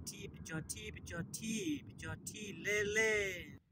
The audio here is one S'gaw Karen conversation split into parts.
ထံ ပကၠီၤထံ ပကၠီၤထံ ပကၠီၤထံလဲလဲၣ်.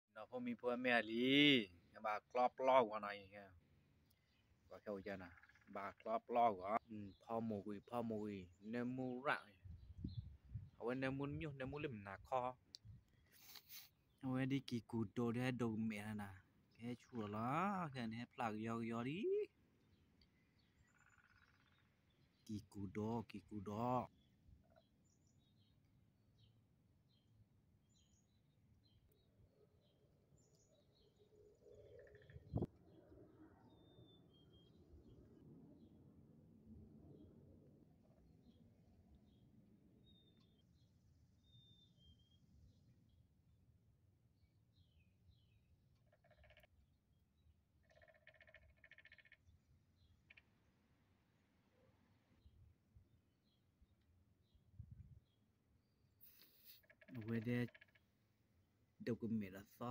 နီၢ်ဖိမံၤဖိမ့ၢ်အလံ, နဘၣ်ကျီပျီကွၢ်နီၤအံၤ, ပှၤခဲအိၣ်ကနီၤ, ဘၣ်ကျီပျီကွၢ်, ဖီမိၢ်ကွံာ် ဖီမိၢ်ကွံာ် နၢမူရၣ်, အဝဲနၢမူတမံၤ နၢမူလၢမနၤခီ, အဝဲဒ်ကံၢ်ကူၣ်ဒိၣ်ဒ်ဟဲဒိၣ်ကမဲာ်နၤ, ကဟဲဆူၣ်လီၤလီၤ, ခဲန့ၣ်ဟဲဖျါကယီကယီလံ. ကံၢ်ကူၣ်ဒိၣ် ကံၢ်ကူၣ်ဒိၣ်. အဝဲဒၣ် ဒိၣ်ကမဲာ်ဒီးသီသီလီၤနီၤ,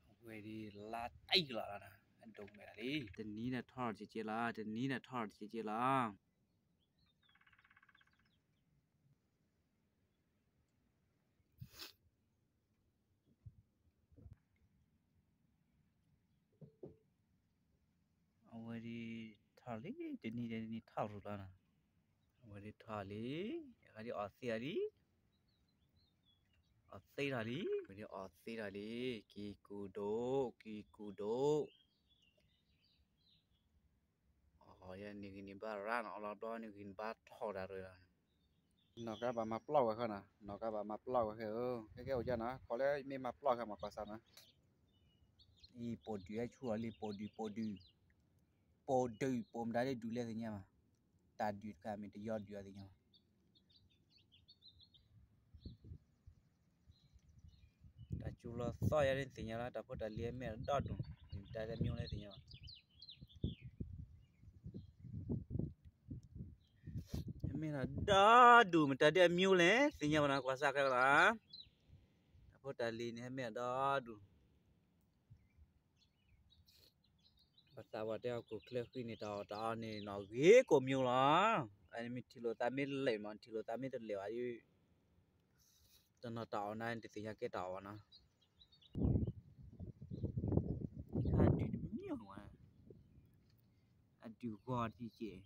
အဝဲဒၣ်လါတံၢ်လီၤနီၤ, ဒိၣ်ကမဲာ်လီၤလံ, တနံၤန့ၣ်ထီၣ်တကဲကဲလီၤ, တနံၤန့ၣ်ထီၣ်တကဲကဲလီၤ. အဝဲဒၣ်ထီၣ်လံ, တနံၤတနံၤထီၣ်ရူၢ်လီၤနီၤ, အဝဲဒၣ်ထီၣ်လံ, ယဂၤဒ်အီၣ်သ့အီၤလံ, အီၣ်သ့ထီၣ်လံ, အဝဲဒၣ်အီၣ်သ့ထီၣ်လံ, ကံၢ်ကူၣ်ဒိၣ် ကံၢ်ကူၣ်ဒိၣ်. အီၣ်ယဲန့ၣ်ဂ့ၤန့ၣ်ဘၣ်ရၣ်နီၤ, အီၣ်လီၤဘျီန့ၣ်ဂ့ၤန့ၣ်ဘၣ်ထီၣ်ဒၣ်ရၢၣ်လီၤ. နီၢ်ကါဘၣ်မၤပျီၢ်ဝဲခဲနီၤ, နီၢ်ကါဘၣ်မၤပျီၢ်ဝဲခဲဧၢ, ခဲကဲအိၣ်ကနီၤ, ခီလၢမ့ၢ်မၤပျီၢ်ခဲမၤကီၢ်စၢ်နီၤ. အံၤပိာ်ဒုးဟဲဆူၣ်အီၤလံ, ပိာ်ဒုး ပိာ်ဒုး, ပိာ်ဒုး ပိာ်မတၤဒ်ဒုးလဲၣ်သ့ၣ်ညါဘၣ်, တၢ်ဒုးတခါမ့ၢ်တယီဒုးအီၤသ့ၣ်ညါဘၣ်. တၢ်စူၤလီၤသီယါန့ၣ်သ့ၣ်ညါလီၤ, တၢ်ဖိတၢ်လံၤအမ့ၢ်ဒီဒူၣ်, မတၤဒ်အမံၤလဲၣ်သ့ၣ်ညါဘၣ်. အမ့ၢ်ဒီဒူၣ် မတၤဒ်အမံၤလဲၣ် သ့ၣ်ညါဘၣ်နီၤ ကွၢ်စၢ်ခဲလၢာ်. တၢ်ဖိတၢ်လံၤန့ၣ် အမ့ၢ်ဒီဒူၣ် ဘၣ် သးပှၢ်တဲအီၤကိးကျၢၢ်ဃံန့ၣ် တၢ်အီၣ်တၢ်အီန့ၣ်နီၢ်ဂ့ၤကိးမံၤလီၤ. အန့ၣ်မ့ၢ်ထံၣ်လိာ်သးမ့ၢ်လဲၤမး ထံၣ်လိာ်သးမ့ၢ်တလဲၤဘၣ်ဒီး တနီၤတၢ်အီၣ်န့ၣ် တသ့ၣ်ညါကဲတၢ်အီၣ်ဘၣ်နီၤ. ခါဒုးတမံၤဝဲ, အဒုးဂီၤတက့ၢ်,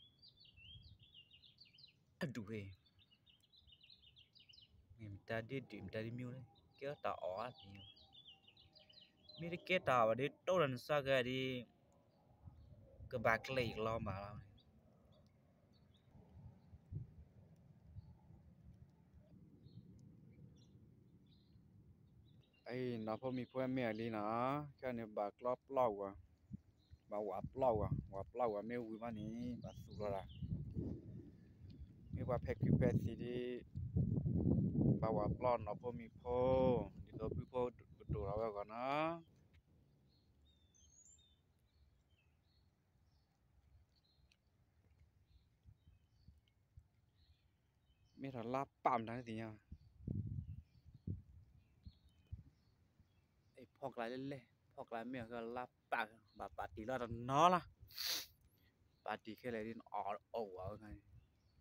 အဒုးဝဲ မ့ၢ်မတၤဒ်ဒုးမတၤဒ်မံၤလၢ ကဲတၢ်အီၣ်အါသ့ၣ်, မ့ၢ်တကဲတၢ်အီၣ်ဘၣ်ဒီး တိၢ်ဒီးနစၢ်ကဲဒီး ကဘၣ်ကျဲအံၤကလီၤဘၣ်လီၤ. အံၤ နီၢ်ဖိမံၤဖိမ့ၢ်အလံနီၤ, ခဲန့ၣ်ဘၣ်ကျီပျီၢ်ဝဲ, ဘၣ်ဝးပျီၢ်ဝဲ, ဝးပျီၢ်ဝဲမ့ၢ်ဝံၤမးန့ၣ် ဘၣ်သူၣ်လီၤဒၣ်. မ့ၢ်ပှၤဖဲခုဖဲသံးဒီး ဘၣ်ဝးပျီၢ်နီၢ်ဖိမံၤဖိ, ဒ်သိးဘုဖိကဒိၣ်ထီၣ်ဝဲအဂီၢ်နီၤ. မ့ၢ်ထီၣ်လါပာ်မတၤသ့ၣ်ညါ, ဖီကျါလဲၣ်လဲၣ်, ဖီကျါမ့ၢ်အီၤလါပာ်, ဘၣ်ပာ်တံၢ်လီၤတနီၤလီၤ. ပာ်တံၢ်ခဲလၢာ်ဒ်အီၣ်အီၣ်ဝဲ,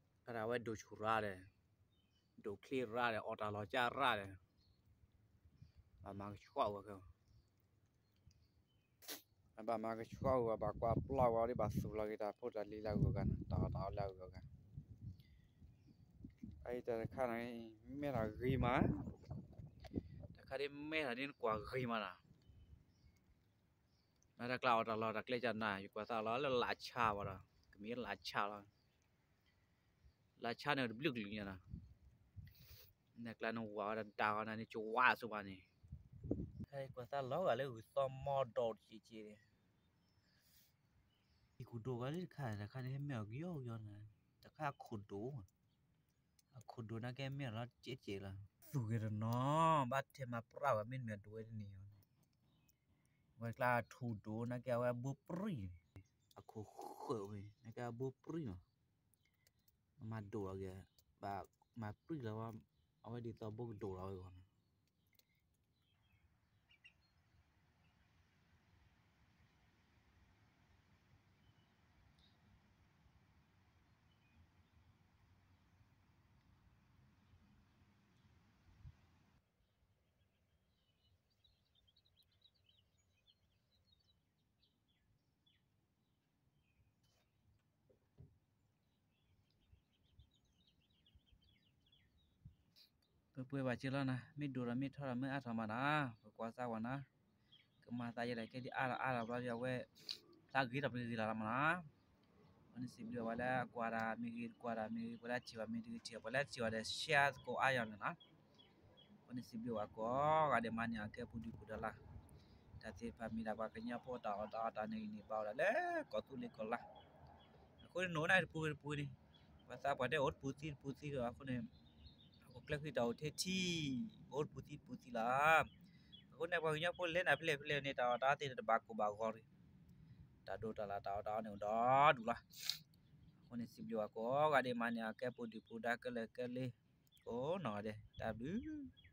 တၢ်ဝဲဒိၣ်ဆူၣ်ရၣ်ဒီး ဒိၣ်ချ့ရၣ်ဒီး အီၣ်တၢ်လီၤကၢ်ရၣ်ဒီး ဘၣ်မၤကဆှီဝဲခဲ ဘၣ်မၤကဆှီဝဲ ဘၣ်ကွၢ်ပျီၢ်ဝဲဒီး ဘၣ်သူၣ်လီၤက့ၤတၢ်ဖိတၢ်လံၤလၢအဂုၤအဂၤန့ၣ်, တၢ်အီၣ်တၢ်အီလၢအဂုၤအဂၤ. အအံၤတၢ်တခါန့ၣ် မ့ၢ်တၢ်ဂ့ၤမး, တၢ်ခါဒ်မ့ၢ်တၢ်ဒ်နကွၢ်ဂ့ၤမးနီၤ. နတၢ်ကျါအီၣ်တၢ်လီၤတၢ်ကျဲကနၤ ယကွၢ်သးလီၤလၢလၢ်ဆါဘၣ်ဒီး ကမ့ၢ်လၢ်ဆါလီၤ. လၢ်ဆါန့ၣ်တဘျုးကလုာ်ညါနီၤ. နကျါနဝၤဝဲဒၣ်ဒၣ်ဂီၤနၤန့ၣ် ကဝါဆိဘၣ်န့ၣ်, ဟဲကွၢ်သးလီၤဂာ်လၢဂုၢ်သီမီဒီးတက့ၢ်က့ၢ်န့ၣ်, ဟံၣ်ခိၣ်ဒိၣ်ဂၤလၢတခါ တခါန့ၣ်ဟဲမ့ၢ်အီၤကယီကယီန့ၣ်, တခါအခိၣ်ဒိၣ်, အခိၣ်ဒိၣ်နာ်က့မ့ၢ်အီၤလီၤကဲးကဲးလီၤ. သူၣ်ဂ့ၤတနီၤ ဘၣ်ထဲမၤပြၢ်ဝဲမ့တမ့ၢ်အဒိၣ်ဝဲတန့ၢ်အီၤန့ၣ်, ဝဲကျါအထူၣ်ဒိၣ်နာ်က့အဝဲအဘိပြံၣ်န့ၣ်, အခိၣ်ဃၢၤဝဲ နာ်က့အဘိပြံၣ်နီၤ. မၤဒိၣ်လီၤက့ၤ, ဘၣ်မၤပြံၣ်လီၤဝဲ, အဝဲဒ်သိးဘိကဒိၣ်လီၤဝဲအဂီၢ်န့ၣ်. ပပှဲၤဘၣ်စ့လီၤနၤ, မ့ၢ်ဒိၣ်ဒီးမ့ၢ်ထီဒီးမ့ၢ်အါထီၣ်မးနၤ, ပကွၢ်စၢ်ဝဲနၤ, ကမၤသးယဲဒၣ်ကဲဒ်အါထီၣ်အါထီၣ်ဘျီဒီး အဝဲ ဖျါဂ့ၤထီၣ်ပဂ့ၤလီၤလီၤမးနၤ. အဃိန့ၣ်စံးဘျုးဝဲလၢအကွၢ်တၢ်မ့ၢ်ဂ့ၤ တကွၢ်တၢ်မ့ၢ်ဂ့ၤ, ပှၤလၢအထံၣ်ဘၣ်မ့ၢ်တဂ့ၤထံၣ်, ပှၤလၢအထံၣ်ဘၣ်ဒီး share သကိးအါယၤန့ၣ်လီၤ. အဃိန့ၣ်စံးဘျုးဝဲကိးဂၤဒဲး မၤန့ၢ်အကဲပူၤဒုးပူၤဒီးလၢ်, တၢ်သ့ၣ်တဖၣ်မ့ၢ်ဒၣ်ပှၤကညီဖိတၢ်အီၣ်တၢ်အီတၢ်န့ၣ်ဂ့ၤန့ၣ် ဘၣ်ဝဲဒၣ်လၢကီၢ်သူလ့ၤကီၢ်လါ. အဃိန့ၣ် နအိၣ်နၢ်တပူၤတပူၤန့ၣ်, ပှၤသးပှၢ်တဲအိၣ်တပူၤသံတပူၤသံဒီး အဃိန့ၣ် အကိးကျဲဃံတၢ်အိၣ်ထဲထံ, အိၣ်တပူၤသံတပူၤသံလီၤ. အဃိန့ၣ် ပှၤကညီဖိလဲၤနၤဖဲလဲၣ်ဖဲလဲၣ်န့ၣ် တၢ်အီၣ်တၢ်အီသ့ၣ်န့ၣ် တဘၣ်ကိၢ်ဘၣ်ဂီၤရံၣ်, တၢ်ဒိၣ်တၢ်လၢ်တၢ်အီၣ်တၢ်အီန့ၣ်အိၣ်ဒီဒူၣ်လီၤ. အဃိန့ၣ်စံးဘျုးဝဲကိးဂၤဒဲး မၤန့ၢ်အကဲပူၤဒုးပူၤဒါကလဲာ်ကဲလ့, ကိးနီၢ်ဂၤဒဲး တၢ်ဘျုး